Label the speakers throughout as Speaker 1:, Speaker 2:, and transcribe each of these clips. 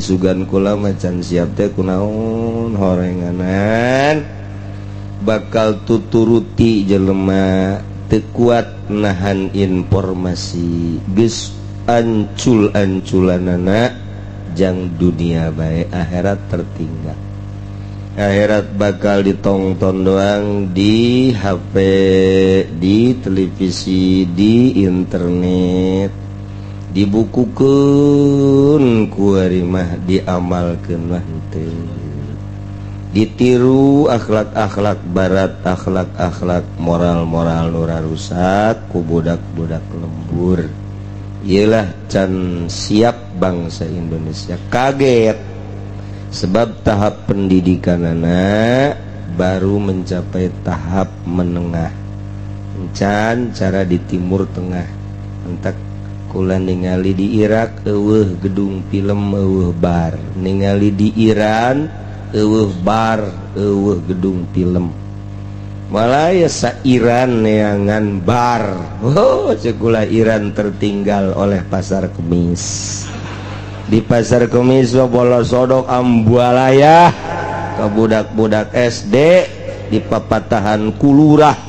Speaker 1: Sugan kula macan siap teh kunaon horenganan bakal tuturuti jelema teu kuat nahan informasi, geus ancul-anculanana jang dunia bae, akhirat tertinggal. Akhirat bakal ditongton doang di HP, di televisi, di internet, dibukukeun kuari mah, diamalkeun mah henteu, ditiru akhlak-akhlak barat, akhlak-akhlak moral-moral nu rusak ku budak-budak lembur. Iyalah, can siap bangsa Indonesia. Kaget sebab tahap pendidikan anak baru mencapai tahap menengah can. Cara di Timur Tengah, entak kula ningali di Irak euweuh gedung film, euweuh bar. Ningali di Iran euweuh bar, euweuh gedung film. Malah ya sa Iran neangan bar. Oh, sekolah Iran tertinggal oleh Pasar Kemis. Di Pasar Kemis bola sodok ambualaya ke budak-budak SD di papatahan ku lurah.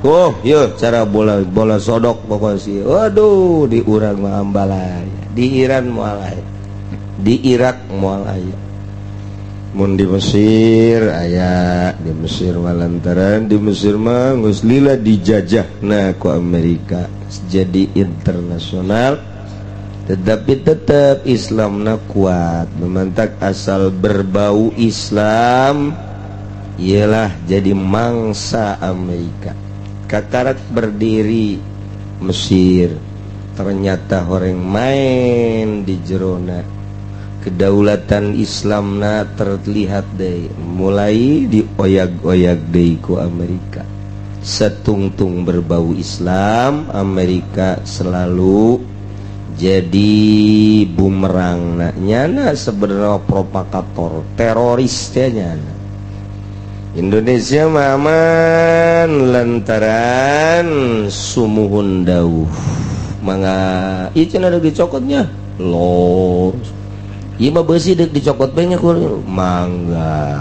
Speaker 1: Oh yuk, cara bola bola sodok pokoknya sih. Waduh, di urang mah ambalaya, di Iran moal aya, di Irak moal aya. Mun di Mesir aya. Di Mesir mah lantaran di Mesir mah geus lila dijajah nah ku Amerika, jadi internasional, tetapi tetap Islamna kuat. Memantak asal berbau Islam ialah jadi mangsa Amerika. Kakarak berdiri Mesir, ternyata horeng main di jerona kedaulatan Islamna terlihat deh, mulai dioyak-oyak deui ku Amerika. Setungtung berbau Islam, Amerika selalu jadi bumerang. Nah, nyana sebenarnya provokator teroris nyana. Indonesia mah aman lantaran sumuhun dauh. Mangga ieu cenah dicokotnya los. Ieu mah beusi, deuk dicokot bae nya, mangga.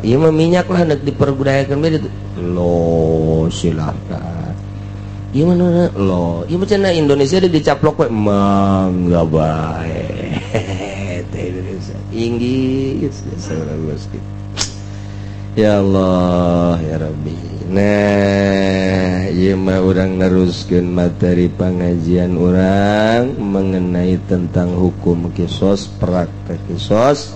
Speaker 1: Ieu mah minyak lah, deuk diperbudayakeun bae lo, silakan. Ieu mah lo, ieu mah cenah Indonesia deuk dicaplok we, mangga bae. Teh Indonesia Inggris gitu. Ya Allah ya Rabbi. Nah, ieu mah urang neruskeun materi pengajian urang mengenai tentang hukum kisos, praktek kisos.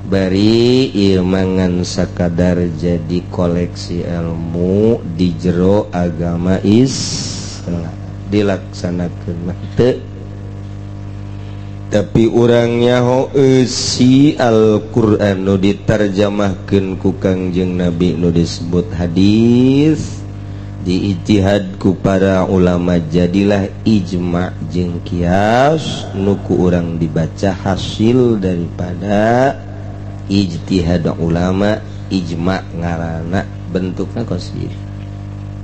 Speaker 1: Bari ieu mangan sakadar jadi koleksi ilmu di jero agama Islam, dilaksanakeun mah teu. Tapi urangnya ho eusi Al-Qur'an nu diterjemahkeun ku Kangjeng Nabi nu disebut hadis, diijtihad ku para ulama, jadilah ijma jeung kias nu ku urang dibaca hasil daripada ijtihad ulama. Ijma ngarana bentukna kos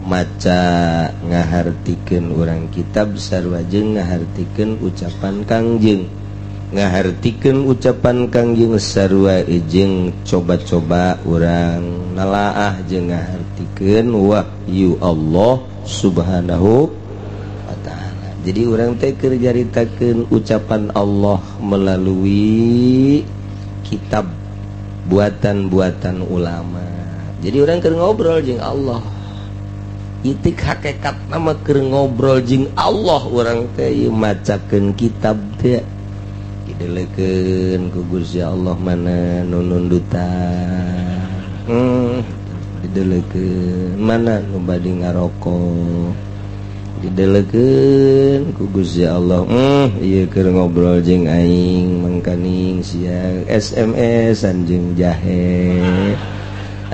Speaker 1: maca, ngahartikeun urang kitab sarua jeung ngahartikeun ucapan Kangjeng, ngahartikeun ucapan Kangjeng sarua jeung coba-coba urang nelaah jeung ngahartikeun wahyu Allah Subhanahu wa Ta'ala. Jadi urang teh keur nyaritakeun ucapan Allah melalui kitab buatan-buatan ulama. Jadi urang keur ngobrol jeung Allah. Itik hakikat nama keur ngobrol jeung Allah urang teh ieu macakeun kitab teh, didelekeun ku Gusti Allah mana nu nundutan, didelekeun mana nu bade ngarokok, didelekeun ku Gusti Allah, ieu keur ngobrol jeung aing, mangkaning sia SMS-an jeung jahe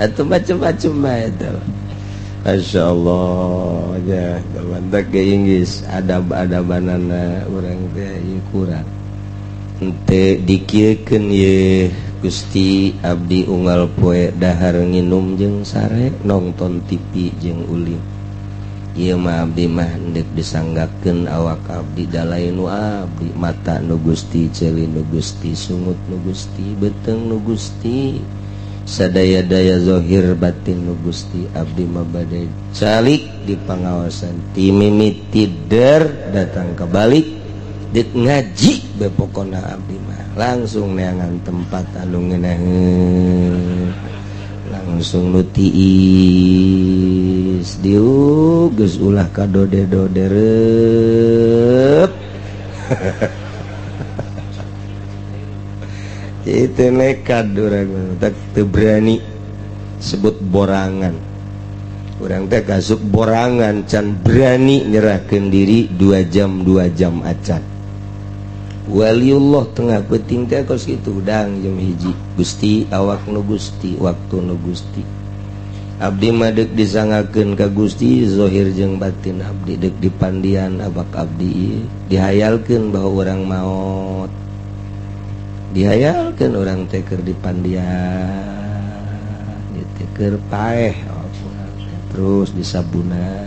Speaker 1: atau macam-macam bae eta. Masya Allah ya, mantap ke Inggris adab-adabanana urang teh kurang. Henteu dikieukeun ye Gusti, abdi unggal poe dahar, nginum jeung sare, nonton TV jeung ulin. Ieu mah abdi mah deuk disanggakeun awak abdi da lain nu abdi, mata nu Gusti, ceuli nu Gusti, sungut nu Gusti, beuteung nu Gusti, sadaya-daya zahir batin nu Gusti. Abdi mah bade calik di pangaosan ti mimiti der datang ke balik deuk ngaji be, pokona abdi mah langsung neangan tempat anu ngeunaheun, langsung nu tiis diuk geus, ulah kadode-dode reup. Itu nekat urang, tak teu berani sebut borangan. Urang teh kasup borangan, can berani nyerahkeun diri 2 jam 2 jam acan. Waliullah tengah peuting teh kos kitu, hudang jam 1, Gusti, awak nu Gusti, waktu nu Gusti, abdi mah deuk disanggakeun ka Gusti zahir jeung batin. Abdi deuk dipandian awak abdi ieu. Dihayalkeun bahwa urang maot, dihayalkeun urang teh keur dipandian ieu teh, keur paeh terus disabunan.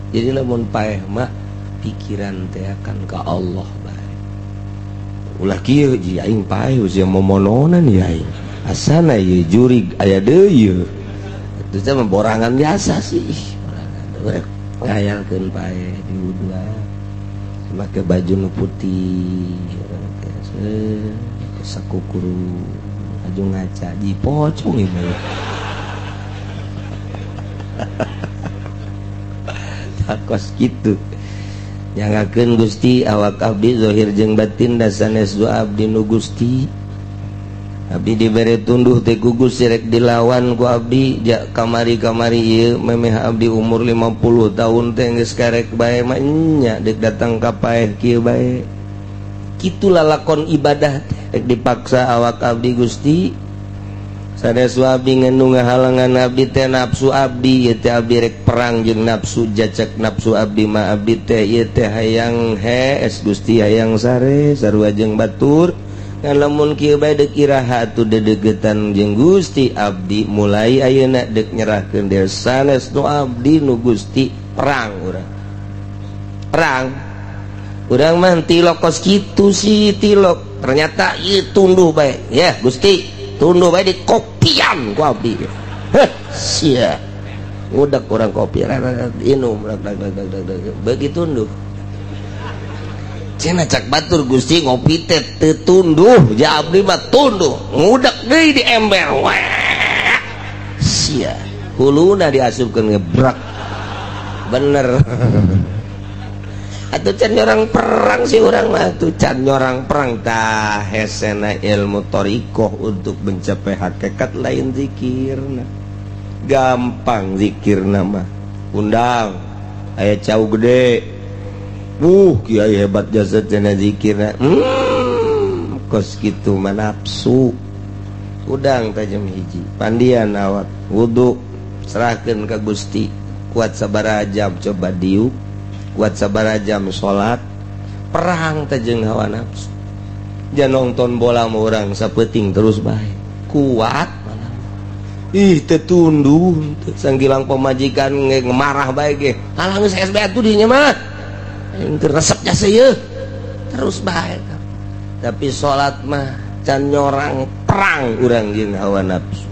Speaker 1: Jadi lamun paeh mah pikiran teh akan ke Allah bae. Ulah kieu ji, aing paeh usia momononan ya, aing asana ieu jurig aya deui ieu. Itu teh mah borangan biasa sih. Borangan ngayalkeun paeh di wuduan, make baju nu putih, urang teh sakukuru aju ngaca ji, pocong ieu mah. Kos kitu nyangakeun, Gusti, awak abdi zahir jeung batin da sanes du abdi, nu Gusti. Abdi dibere tunduh teh ku Gusti, rek dilawan ku abdi. Ja kamari-kamari ieu memeh abdi umur 50 tahun teh geus karek bae mah nya, deuk datang ka paeh kieu bae. Kitu lalakon ibadah teh, rek dipaksa awak abdi, Gusti. Sanes abdi, nu ngahalangan abdi teh nafsu abdi ieu teh. Abdi rek perang jeung nafsu, jacak nafsu abdi mah. Abdi teh ieu teh hayang hees, Gusti, hayang sare sarua jeung batur. Ngan lamun kieu bae deuk iraha atuh dedegetan jeung Gusti? Abdi mulai ayeuna deuk nyerahkeun diri, sanes nu abdi, nu Gusti. Perang urang, perang urang mah tilok kos kitu sih. Tilok ternyata ieu tunduh bae ya, Gusti, tunduh bae di kopian ku abdi. Heh sia, ngudak urang kopi, inum, beuki tunduh. Cenah cak batur, Gusti ngopi teh teu tunduh, ja abdi mah tunduh. Ngudak deui di ember. Wah sia, huluna diasupkeun, ngebrak bener atuh. Can nyorang perang sih urang mah tuh, can nyorang perang. Tah, hesena ilmu thoriqoh untuk mencapai hakikat lain zikirna. Gampang zikirna mah, undang aya cau gede, kiai hebat jasa cenah zikirna. Kos kitu mah nafsu. Udang tajam 1, pandian awak, wudu, serahkeun ka Gusti. Kuat sabaraha jam coba diuk, kuat sabaraha jam salat, perang teh jeung hawa nafsu. Jangan nonton bola mah urang sapeuting terus bae kuat. Ih, teu tunduh. Sanggilang pamajikan marah bae ge, alah geus SB atuh dinya mah, aing teu resep jasa ieu, terus bae. Tapi salat mah can nyorang perang urang jeung hawa nafsu.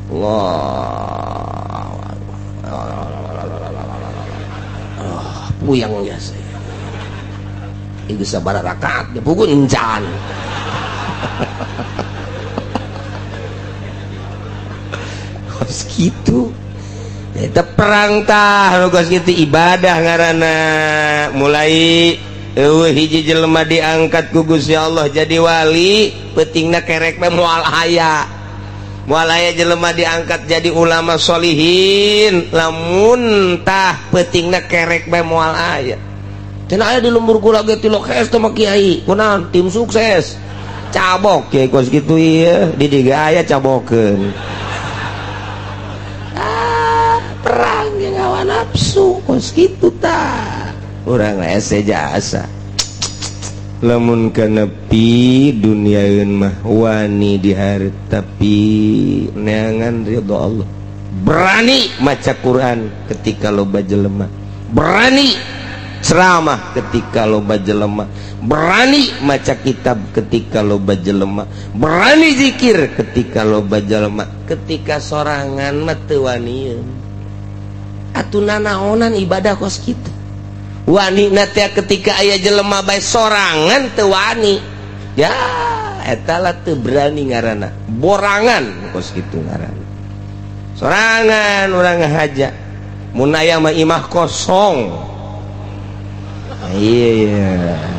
Speaker 1: Allah, oh, puyang jasa. Ieu sabaraha rakaat pukul encan. Kos kitu eta perang tah nu kos kitu ibadah ngaranna. Mulai eueuh hiji jelema diangkat ku Gusti Allah jadi wali, peutingna kerek mah moal aya, moal aya jelema diangkat jadi ulama solihin lamun tah peutingna kerek bae moal aya. Cenah aya di lembur kula ge tilok hees teh mah kiai kunaon, tim sukses cabok kiai kos kitu ieu di dieu aya cabokeun. Ah, perang jeung hawa nafsu kos kitu tah. Urang hese jasa lamun kanepi duniaeun mah wani dihareup, tapi neangan ridho Allah. Berani maca Quran ketika loba jelema, berani ceramah ketika loba jelema, berani maca kitab ketika loba jelema, berani zikir ketika loba jelema. Ketika sorangan mah teu wanian. Atuh nanaonan ibadah kos kitu? Wani teh ketika aya jelema bae, sorangan teu wani. Ya, eta lah teu berani ngaranna, borangan kos kitu ngaranna. Sorangan urang ngahaja, mun aya mah imah kosong. Iya.